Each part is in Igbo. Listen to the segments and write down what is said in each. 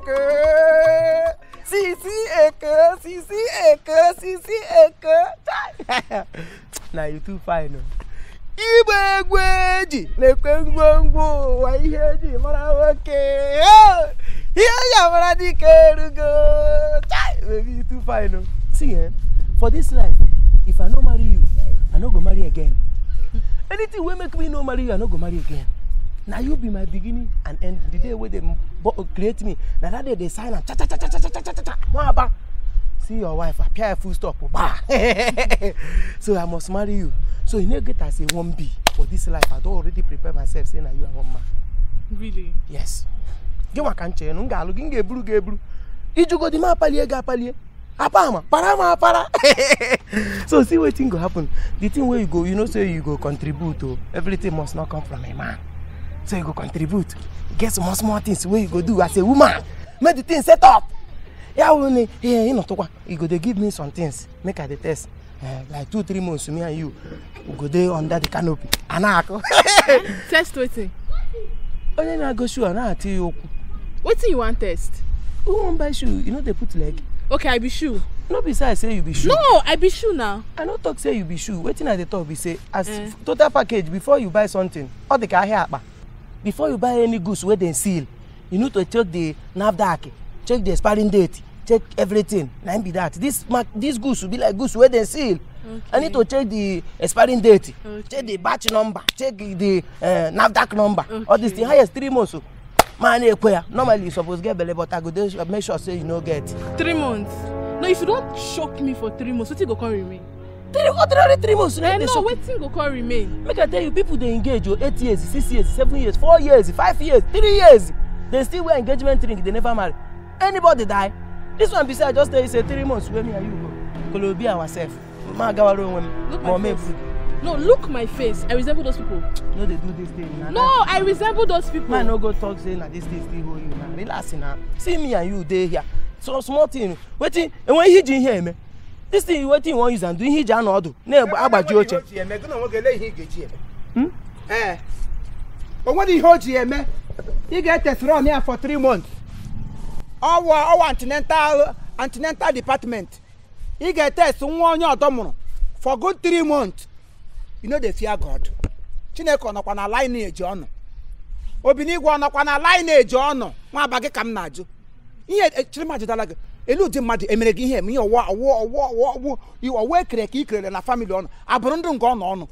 Eke. Sisi Eke, Sisi Eke, Sisi Eke. Na you too fine. Igbe egwu eji na-ekwe ngwongwo ụwa ihe eji mara nwoke. Ihe eji amara dike erugo. Baby, you too fine. See, for this life, if I no marry you, I no go marry again. Anything wey make me no marry you, I no go marry again. Now you be my beginning and end. The day where they create me, now that day they sign and cha cha cha cha cha cha cha cha cha. Mwaba. See your wife appear full stop. So I must marry you. So you no get as a 1B for this life. I don't already prepare myself saying that you are one man. Really? Yes. Gị nwa ka nche nu nga alu gị nga eburu gị eburu. Ijugo di ma apalie ga apalie. Apama, parama para. So see wetin go happen. The thing where you go, you know say you go contribute to. Everything must not come from a man. So you go contribute. Get small small things where you go do as a woman. Make the thing set up. Yeah, we you know you go they give me some things. Make I the test. Like 2-3 months me and you we go there under the canopy. Anako. Test wetin? Onye na go shoe na ati okwu. Wetin you want test? Who wan buy shoe? You know they put leg. Okay, I be shoe. No be say I say you be shoe. No, I be shoe now. I no talk say you be shoe. Wetin I dey talk be say as total package before you buy something, all the car here akpa. Before you buy any goods wey dem seal, you need to check the NAFDAC, check the expiring date, check everything. Na im be that. This goods will be like goods wey dem seal. Okay. I need to check the expiring date, okay. Check the batch number, check the NAFDAC number. Okay. All this thing highest 3 months. So. Man, normally you suppose get belle, but I go dey make sure say you no get. 3 months. No, if you don't shock me for 3 months, wetin go come remain? 3 months. Eh, no, wetin go come remain? Make I tell you, people they engage 8 years, 6 years, 7 years, 4 years, 5 years, 3 years. They still wear engagement ring. They never marry. Anybody die? This one beside just tell you say 3 months. Where me and you go? Go be ourselves. Look my face. No, look my face. I resemble those people. No, they do this thing. Nah, no, I resemble those people. Man, no go talk saying that this thing still hold you. Nah. Relax now. See me and you dey here. So small thing. Waiting. And when he in here, man. This thing waiting one use and do he jan odu. Na agbaji oche. Hmm? Eh. O nwere ihe o ji eme. Ị ga-etesịrị ya for 3 months. Ọwa antenatal department. Ị ga-etest nwa onye ọdọ mụrụ for good 3 months. You know they fear God. Chineke ọ nọkwa na lineage ọnụ. Obinigwe ọ nọkwa na lineage ọnụ. Nwa aba gị ka m na-ajụ. Ihe chiri ajụdala gị. Elu ụdị mmadụ emere gị ihe eme ihe ọwụ ọwụ ọwụ ekere ka ikerere na family ọnụ. Abụrụ ndụ nke ọnụ ọnụ.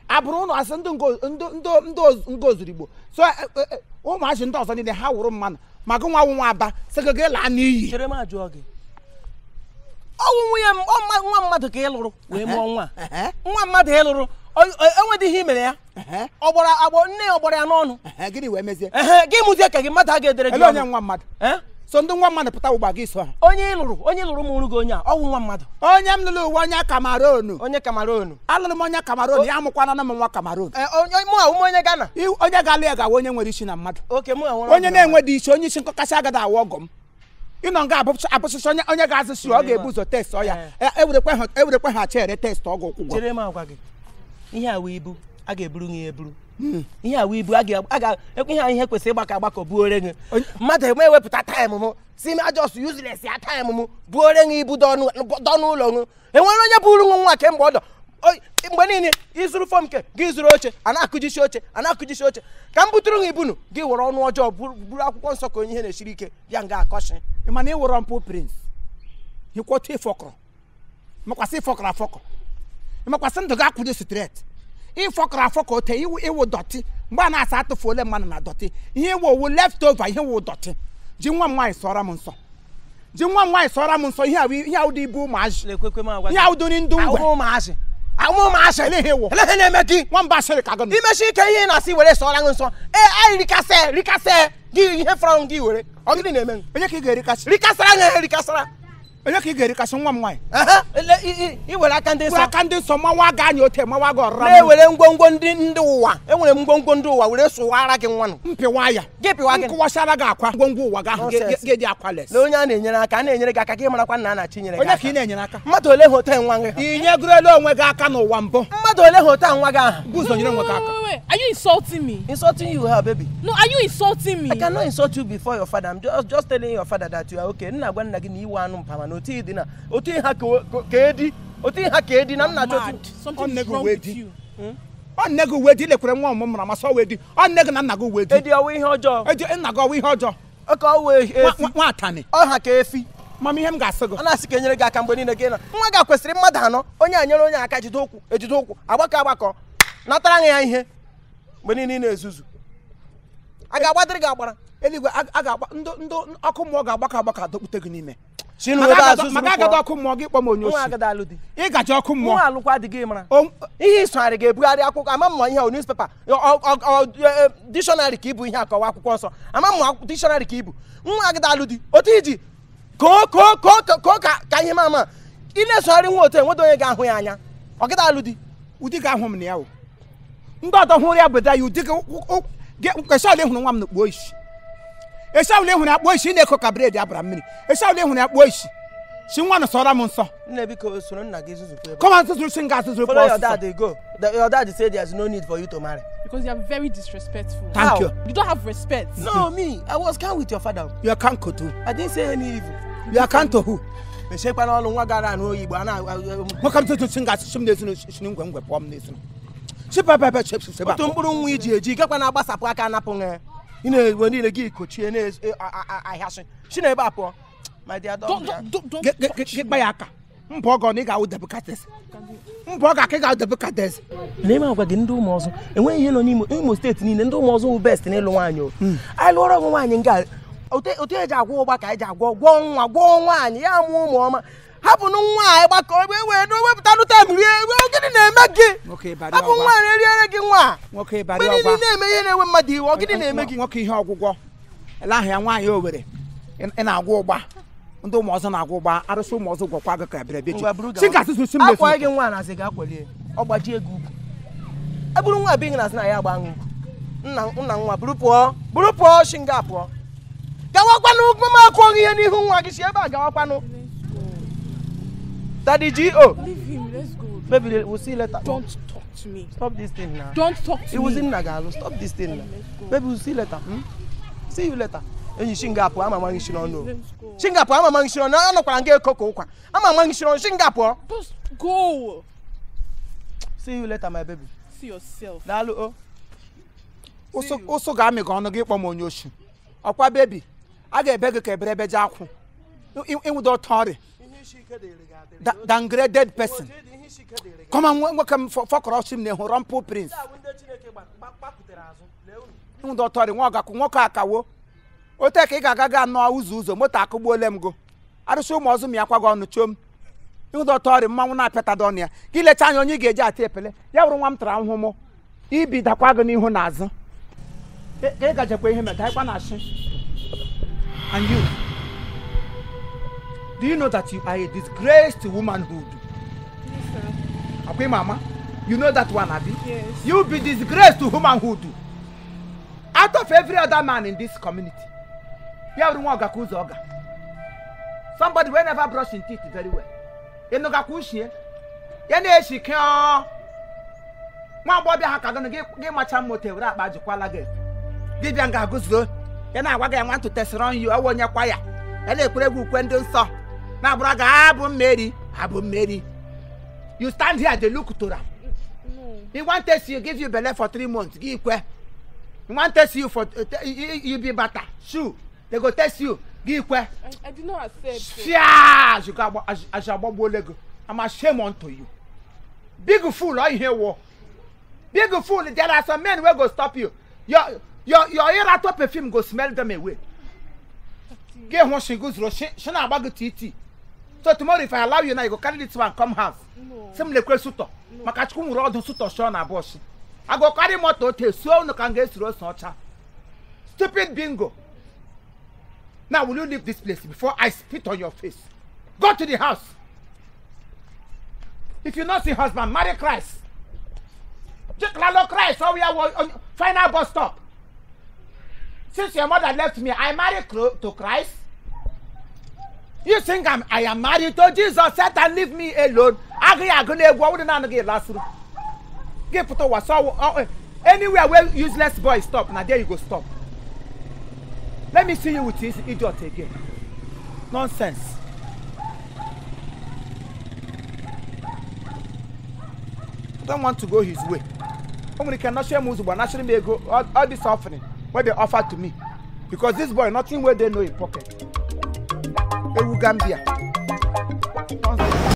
Abụrụ ụnụ asị ndụ ngo ozurigbo. So ụmụazị ndị ọzọ niile ha wụrụ mmanụ. Ma gị nwa nwa aba sị gị gị laa n'iyi. Chere m ajụọ gị. Ọwụ nwunye m nwa mmadụ ka ị lụrụ wee mụọ nwa. Nwa mmadụ ị lụrụ enwedị ihe i mere ya. Ọ gbara agbọ nne ya ọ gbara ya n'ọnụ. Gịnị wee mezie? Gị mụzie ka gị mmadụ a ga-edere gị ọnụ. Onye nwa mmadụ. So ndị nwa mmadụ pụta ụgba gị so ha. Onye ịlụrụ mụrụ gị onye a ọwụ nwa mmadụ. Onye m lụrụ uwe onye Cameroon. Onye Cameroon. Alụrụ m onye Cameroon ya amụkwana na m nwa Cameroon. Mụ awụ m onye Ghana. Onye ga-alụ ya ga-awụ onye nwere isi na mmadụ. Okay, mụ awụ onye na-enwedị isi onye isi nkọkasị agaghị awụ ọgọ m. Ịnọ nga abụsịsị onye ga-azụ si ọ ga-ebu ụzọ test ọ ya. Ewerekwe ha chere test ọgụ ụkwụ. Chere m agwa gị. Ihe a wụ ibu a ga-eburu gị eburu. Ihe a wụ ibu a ga ekwe ihe ihe kwesịrị ịgbakọ agbakọ buore gị. Mmadụ eme ewepụta time m si m just useless ya time m buore gị ibu dọ n'ụlọ gị. Enwere onye buru nwa nwa kemgbe ọ dọ. Mgbe niile ịzụrụ fọm nke gị zụrụ oche a na-akụjisi oche a na-akụjisi oche ka m buturu gị ibunu gị were ọnụ ọjọọ buru akwụkwọ nsọ ka onye ihe na-esiri ike bịa nga akọshi. Ị ma na ị wụrọ mpụ prince. Ịkwọta ịfọkọrọ. Makwasị ịfọkọrọ afọkọ. Makwasị ndụ gị akwụdo straight. Ịfọkọrọ afọkọ ote iwu dọtị mgbe a na-asa atụfu ole mmanụ na dọtị ihe iwu owu left over ihe wụ dọtị. Ji nwa m nwaanyị sọrọ m nsọ. Ji nwa m nwaanyị sọrọ m nsọ ihe ahụ dị ibu ụmụazị. Ihe ahụ dị ndụ ngwe. Ụmụazị. Ụmụazị. Eleghị ewu. Eleghị na-eme gị. Nwamba asịrị ka gị. Imechi ike ihe ị na-asị were sọrọ gị nsọ. Ee, anyị rikasị rikasị gị ihe fọrọ gị were. Ọ gịnị na-eme? Onye ka ị ga-erikasị? Rikasara gị rikasara. Onye ka ị ga-erikasị nwa m nwaanyị? I were aka ndị nsọ. Were aka ndị nsọ mawa gị anya ote mawa gị ọrụra. Na-ewere ngwongwo ndị ụwa. Enwere m ngwongwo ndị ụwa were sụwara gị nwanụ. Mpịwa ya. Gị pịwa gị. Nkụwachara gị akwa ngwongwo ụwa gị ahụ ga-eji akwa les. Na onye a na-enyere aka a na-enyere gị aka ka ị marakwa nna a na-achị nyere gị aka. Onye ka ị na-enyere aka? Mmadụ ole ha ote nwa gị? Ị nyegorela onwe gị aka n'ụwa mbụ. Mmadụ ole ha ote nwa gị ahụ? Bụ ụzọ nyere onwe gị aka. Wait. Are you insulting me? Insulting you, how, baby? No, are you insulting me? I cannot insult you before your father. I'm just telling your father that you are okay. Nna gwa nna gị na iwe anụ mpama na otu dị na otu ha ka edi otu ha ka edi na m na-achọ. Something is wrong with you. Ọ nne gị uwe di lekwere nwa ọmụmụ mụrụ amasị ọwa edi. Ọ nne gị na nna gị uwe di. Edi ọwa ihe ọjọọ. Edi nna gị ọwa ihe ọjọọ. Oke ọwa efi. Nwa atani. Ọ ha ka efi. Mama ihe m ga-asị gị. Ọ na-asị ka enyere gị aka mgbe niile gị na nwa gị kwesịrị mmadụ anọ onye a nyere onye aka jide ụkwụ ejide ụkwụ agbakọ agbakọ natara ya ihe mgbe niile ị na-ezuzu. A ga-agbadịrị gị agbara. Eluigwe a ga-agba ndị ọkụ mmụọ ga-agbakọ agbakọ adọkpute gị n'ime. Maka agada ọkụ mmụọ gị kpọm onye osi. Ị gaji ọkụ mmụọ. Nwa alụkwa adịghị mara. Ihe ịsụgharị ga-ebugharị akwụkwọ ama mma ihe newspaper dictionary ka ibu ihe akọwa akwụkwọ nsọ ama mma dictionary ka ibu nwa agada alụ di otu iji koo koo koo koo ka ihe mama ị na-esogharị nwa otu enwedo onye ga-ahụ ya anya ọ gịda alụ di ụdị ga-ahụ m na ya o ndị ọdọ hụrụ ya bụda ya ụdị gị eshaụla hụrụ nwa m na kpuo isi eshaụla hụrụ ya kpuo isi na-eko ka bred abara mmiri eshaụla hụrụ ya kpuo isi si nwa na sọrọ m nsọ nne biko soro nna gị zuzukwa ebe come on zuzuru si nga zuzuru follow your dad go. Your dad said there's no need for you to marry because you are very disrespectful. Thank you. You don't have respect. No, me, I was kind with your father. You are kind to who? I didn't say any evil. You are kind to who? Meshekwa n'ọnụ nwa gara anụ oyibo a na nwoke m zuzuru si nga si m n'ezinu si ngwe ngwe pụọ m n'ezinu si papa papa chep chep otu mkpụrụ nwa iji eji gakwa na-agbasapụ aka anapụ nwa ị na-ewe niile gị kochie na-ahịasị si na ebe a pụọ. My dear, don't get my aka. Mbogo ni ga udebukades. Mbogo ka ga udebukades. Na ime agwa gị ndị ụmụ ọzọ enweghị ihe nọ n'Imo Imo steeti niile ndị ụmụ ọzọ wụ best n'ịlụ nwaanyị o. Anyị lụọrọ ụmụ nwaanyị nga otu eji agwọ ụgba ka anyị ji agwọ gwọọ nwa gwọọ nwaanyị ya mụọ ụmụ ọma hapụnụ nwa anyị gbakọ ebe wee wepụtanụ taịm rie gịnị na-eme gị hapụ nwa na-eriere gị nwa mgbe niile na-eme ihe na-enwe mmadụ iwe ọ gịnị na-eme gị nwoke ihe ọgwụgwọ ele ahụ ya nwaanyị Owere ị na-agwọ ụgba ndị ụmụ ọzọ na-agwụ ụgba arụsị ụmụ ọzọ gwọkwa gị ka ebere bie chi akwa gị nwa na-asị gị akwalie ọ gbajie gị ukwu eburu nwa bi na asị na ya agba aṅụ ukwu nna nwa buru pụọ shi nga pụọ gawakwanụ ugwu m akụọghị ihe n'ihu nwa gị si ebe a gawakwanụ. Daddy G.O. Leave him, let's go. Baby, we'll see you later. Don't talk to me. Stop this thing now. Don't talk to me. It was in Nagalo. Stop this thing now. Baby, we'll see you later. Hmm? See you later. Enyi Singapore, ama mangi shino no. Singapore, ama mangi shino no. Anọkwara nga ekoko ụkwa. Ama mangi shino Singapore. Just go. See you later, my baby. See yourself. Daalụ o. Ụsụ ga-amị gị ọnụ gị kpọ m onye oshi. Ọkwa baby, a ga-ebe gị ka eberebe ji akwụ. Ịnwụdo ọtọ ọrịa. Downgraded person. Come on, nwoke m fọkọrọ ọchị m na-ehụ Rumple Prince. Ịnwụdo ọtọ ọrịa nwa ọgakwu nwoke akawo. Ote ka ị ga-aga ga nọọ ụzọ ụzọ moto akụgbuole m go arụsị ụmụ ọzọ m ya kwago ọnụ chom ịhụdọ ọtọ ọrịa mmanwụ na-apịatado ọnụ ya gị lecha anya onye ị ga-eji ata epele ya bụrụ nwa m tara ahụhụ mụ ibi dakwa gị n'ihu na azụ ka ị gajekwa ihe meta ịkwa na ashị. And you, do you know that you are a disgrace to womanhood? Yes, sir. Okay, mama, you know that one, abi? Yes. You be disgrace to womanhood. Out of every other man in this community, somebody will never brush his teeth very well. Want to test run you. I want your choir. You stand here, they look to them. He want to see you, give you belly for 3 months. Give you. He want to see you for you be better. Shoe. They go test you. Give you. I did not accept. Yeah, I'm ashamed unto you. Big fool, I hear war. Big fool, there are some men who go stop you. Your erato perfume go smell them away. Get one she goes she na bag TT. So tomorrow if I allow you now, you go carry this one come house. No. Some lekwe suto. Maka chukwu nwere ọdụ suto sho na boss. I go carry motor te so no can get through socha. Stupid bingo. Now will you leave this place before I spit on your face? Go to the house. If you not see husband, marry Christ. Just lalo Christ, so we are on final bus stop. Since your mother left me, I married to Christ. You think I am married to Jesus? Satan, leave me alone. Anywhere where useless boy stop, na there you go stop. Let me see you with this idiot again. Nonsense. I don't want to go his way. Only cannot share moves, but naturally may go all this offering where they offer to me. Because this boy, nothing where they know in pocket. Ewu Gambia. Nonsense.